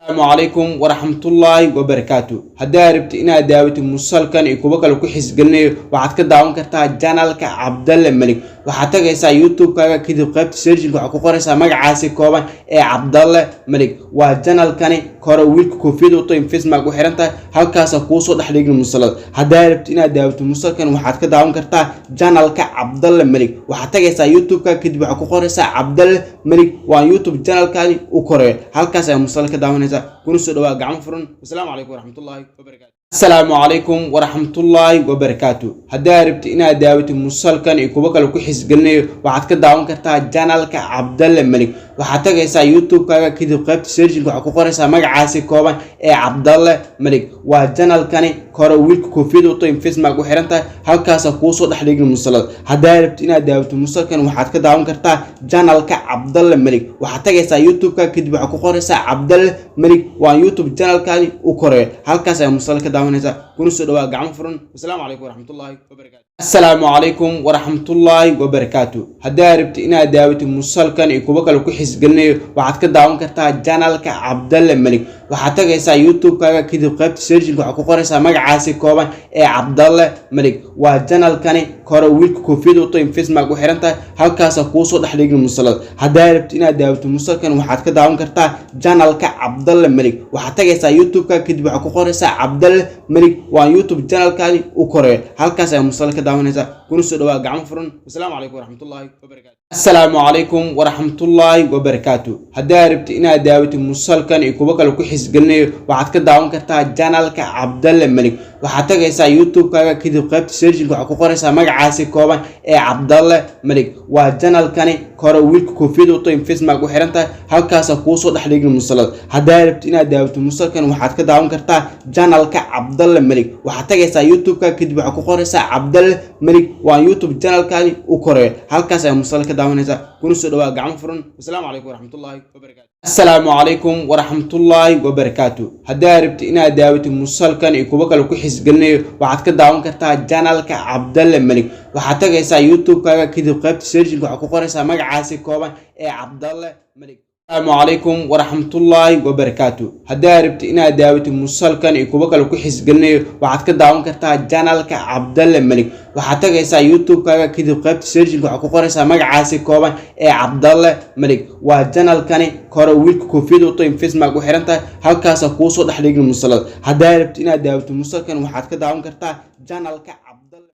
Asalaamu calaykum waraxmatullaahi wabarakaatu. Haddaa rabti inaad daawatid musalkan iyo kuwo kale ku xisgelinayo, waxaad ka daawan kartaa channelka Cabdalle Melig. Waxaad tagaysaa YouTube-kaaga, kadib qaybta searchinka waxaad ku qoraysaa magacaasi kooban ee Cabdalle Melig. Waa channelkani kore, wiilka koofiyada wato, facemask u xiran tahay, halkaasa kuusoo dhex dhigin musalada. Haddaa rabti inaad daawatid musalkan, waxaad ka daawan kartaa channelka Cabdalle Melig. Waxaad tagaysaa YouTube-ka, kadib waxaad ku qoraysaa Cabdalle Melig. Waa YouTube channelkani u koreeyo, halkaas ayaa musal ka daawanaysaa. Kuna soo dhawaa gacmo furan. Wasalaamu calaykum waraxmatullaahi wabarakaatu. Asalaamu calaykum waraxmatullaahi wabarakaatu. Haddaa rabti inaad daawatid musalkan iyo kuwo kale ku xisgelinayo, waxaad ka daawan kartaa channelka Cabdalle Melig. Waxaad tagaysaa YouTube-kaaga, kadib qaybta searchinka waxaad ku qoraysaa magacaasi kooban ee Cabdalle Melig. Waa channelkani kore, wiilka koofiyada wato, facemask u xiran tahay, halkaasa kuusoo dhex dhigin musalada. Haddaa rabti inaad daawatid musalkan, waxaad ka daawan kartaa channelka Cabdalle Melig. Waxaad tagaysaa YouTube-ka, kadib waxaad ku qoraysaa Cabdalle Melig. Waa YouTube channelkani u koreeyo, halkaas ayaa musal ka daawanaysaa. Kuna soo dhawaa gacmo furan. Wasalaamu calaykum waraxmatullaahi wabarakaatu. Asalaamu calaykum waraxmatullaahi wabarakaatu. Haddaa rabti inaad daawatid musalkan iyo kuwo kale ku xisgelinayo, waxaad ka daawan kartaa channelka Cabdalle Melig. Waxaad tagaysaa YouTube-kaaga, kadib qaybta searchinka waxaad ku qoraysaa magacaasi kooban ee Cabdalle Melig. Waa channelkani kore, wiilka koofiyada wato, facemask u xiran tahay, halkaasa kuusoo dhex dhigin musalada. Haddaa rabti inaad daawatid musalkan, waxaad ka daawan kartaa channelka Cabdalle Melig. Waxaad tagaysaa YouTube-ka, kadib waxaad ku qoraysaa Cabdalle Melig. Waa YouTube channelkani u koreeyo, halkaas ayaa musal ka daawanaysaa. Kuna soo dhawaa gacmo furan. Wasalaamu calaykum waraxmatullaahi wabarakaatu. Asalaamu calaykum waraxmatullaahi wabarakaatu. Haddaa rabti inaad daawatid musalkan iyo kuwo kale ku xisgelinayo, waxaad ka daawan kartaa channelka Cabdalle Melig. Waxaad tagaysaa YouTube-kaaga, kadib qaybta searchinka waxaad ku qoraysaa magacaasi kooban ee Cabdalle Melig. Waa channelkani kore, wiilka koofiyada wato, facemask u xiran tahay, halkaasa kuusoo dhex dhigin musalada. Haddaa rabti inaad daawatid musalkan, waxaad ka daawan kartaa channelka Cabdalle Melig. Waxaad tagaysaa YouTube-ka, kadib waxaad ku qoraysaa Cabdalle Melig. Waa YouTube channelkani u koreeyo, halkaas ayaa musal ka daawanaysaa. Kuna soo dhawaa gacmo furan. Wasalaamu calaykum waraxmatullaahi wabarakaatu. Asalaamu calaykum waraxmatullaahi wabarakaatu. Haddaa rabti inaad daawatid musalkan iyo kuwo kale ku xisgelinayo, waxaad ka daawan kartaa channelka Cabdalle Melig. Waxaad tagaysaa YouTube-kaaga, kadib qaybta searchinka waxaad ku qoraysaa magacaasi kooban ee Cabdalle Melig. Asalaamu calaykum waraxmatullaahi wabarakaatu. Haddaa rabti inaad daawatid musalkan iyo kuwo kale ku xisgelinayo, waxaad ka daawan kartaa channelka Cabdalle Melig. Waxaad tagaysaa YouTube-kaaga, kadib qaybta searchinka waxaad ku qoraysaa magacaasi kooban ee Cabdalle Melig. Waa channelkani kore, wiilka koofiyada wato, facemask u xiran tahay, halkaasa kuusoo dhex dhigin musalada. Haddaa rabti inaad daawatid musalkan, waxaad ka daawan kartaa channelka Cabdalle.